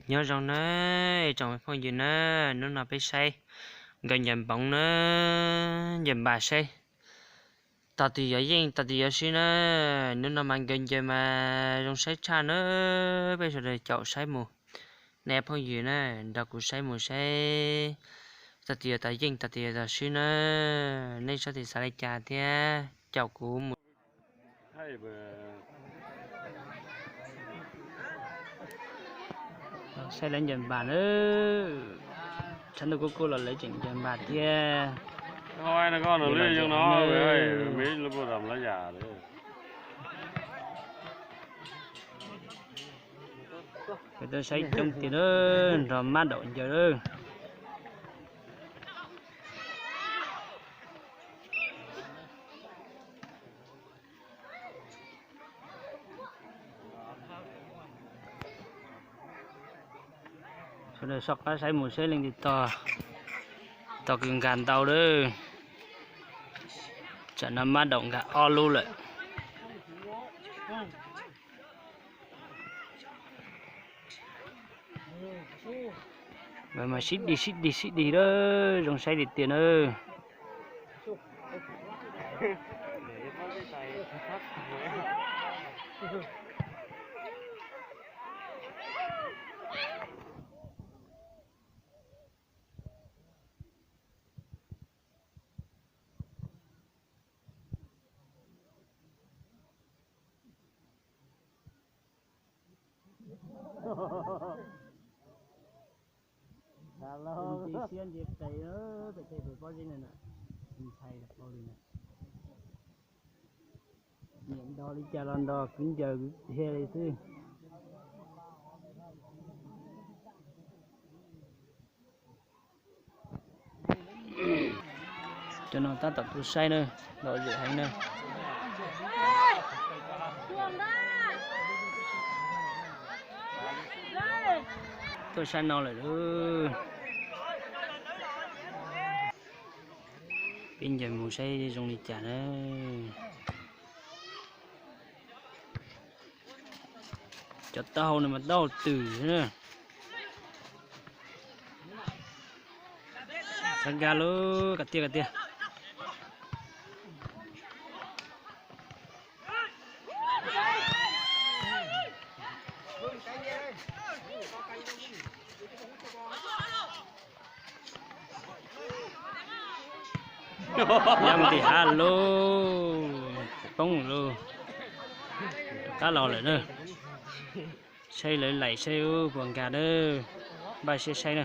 Nyob zoo na, tsoom phooj ywg na, hnub no peb saib nkawd ncaws npoov na, ncaws npas saib tog twg yuav yeej tog twg yuav swb na. Hnub no mas nkawd ncaws mas zoo saib tshaj na, peb sawv daws caum saib mus. Nej phooj ywg na, nrog kuv saib mus saib tog twg yuav tau yeej tog twg yuav tau swb na. Nej sawv daws xav li cas thiab caum kuv mus. Saib lawv ncaws npas na, tshav ntuj kub kub los lawv tseem ncaws npas thiab. Peb tuaj saib coob tiag na, nrog mab daum ncaws lawm. Sawv daws soj qab saib mus saib leej twg tog, tog kws nkag ntau lawm. Tsam no mab daum nkag ob lub lawm. Nkawd mas sib dig sib dig sib dig lawm, zoo saib tiag tiag na. Nce siab nce qis, pem tej pem pob zeb na, ntshai dhau li na. Nyiam nto li cas los nto, kwv ncaws kwv qhia li xwb. Cov no tab tom tuaj saib na, lom zem heev na. Tuaj saib no lawm. Peb ncaws mus saib zoo li cas na. Cov taub hau no mas taub hau twm na. Xav nkag lawm, kab tiag kab tiag. Yaj mus tim hav lauj, poob lauj. Rov qab los lawm na. Saib lawv laim saib puas nkag na. Npaj siab saib na.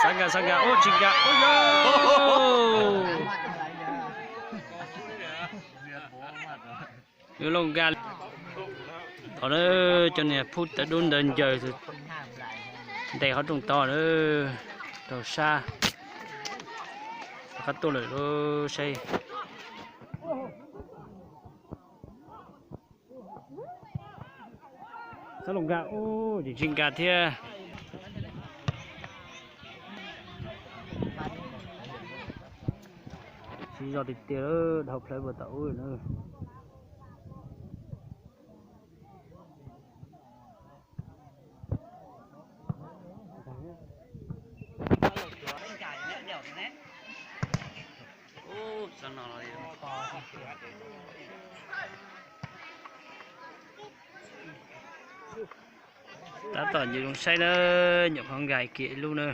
Xav nkag xav nkag, ub tsis nkag, ub yog. Yuav los nkag. Thaum na, cov niag phub tawv dub ntawd ncaws ntes qhov rooj tod na, raug sab. Rov qab tuaj lawm lauj, saib. Xab los nkag, ub, tsis nkag thiab. Siv zog tiag tiag, dhau plawv puag tom ub na. Tab tom ncaws zoo saib na, nyuam qhuav nkag kiag ib lub na.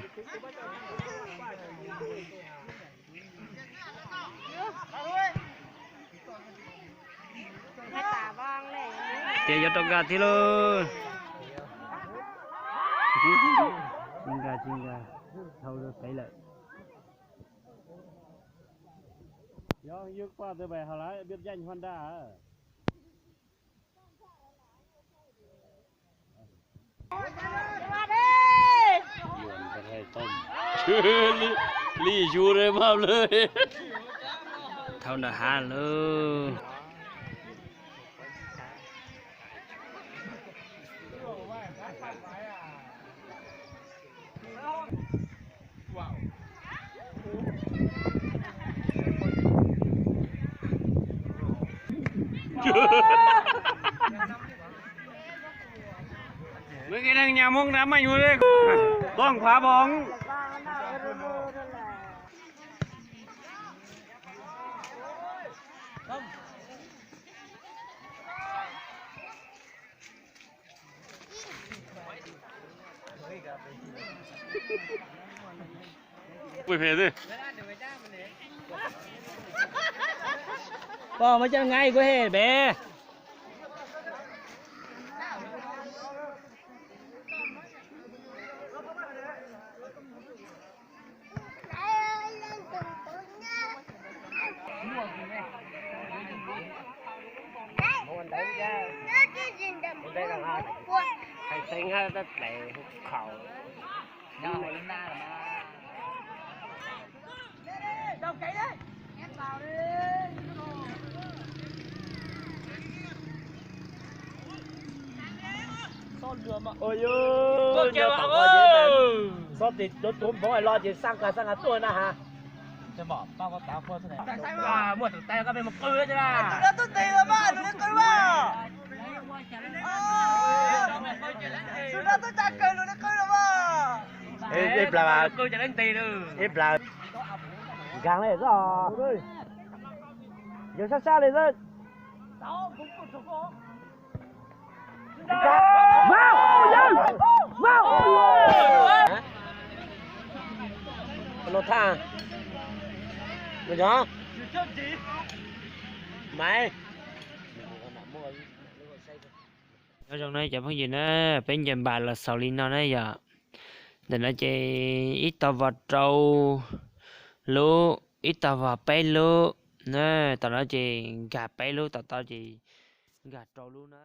Tias yuav rov nkag thiab lauj. Tsis nkag, tsis nkag, dhau pem lawm. Yog ywg qua từ bảy hào lái biết danh Honda hả? Li, li yus mas lawm. Thaum nram hav lauj. Mấy cái đang nhà mông đá mày ngồi đây. Con khóa bóng. Pom mas coj nqa kuv he pem. Hais tseeb, dlev khaus. Xob tis tuav tuav npov los ces xaj kas xaj kas tuaj na has. Muaj tus tais koj peb mus qw. Tus no twb tis los mas, tus no qw mas. Tus no twb tsa kawg, tus no qw los mas. Ib plag, ib plag. Nkaag li xwb. Yog sab sab li xwb. Noj thaj, noj cov, maiv. Nyob zoo na cov phooj ywg na, peb ncaws npas los xaus li no na yom. Ntawm no ces ib tog vog rau lub, ib tog vog peb lub na, tom no ces nkag peb lub, tom tod ces nkag rau lub na.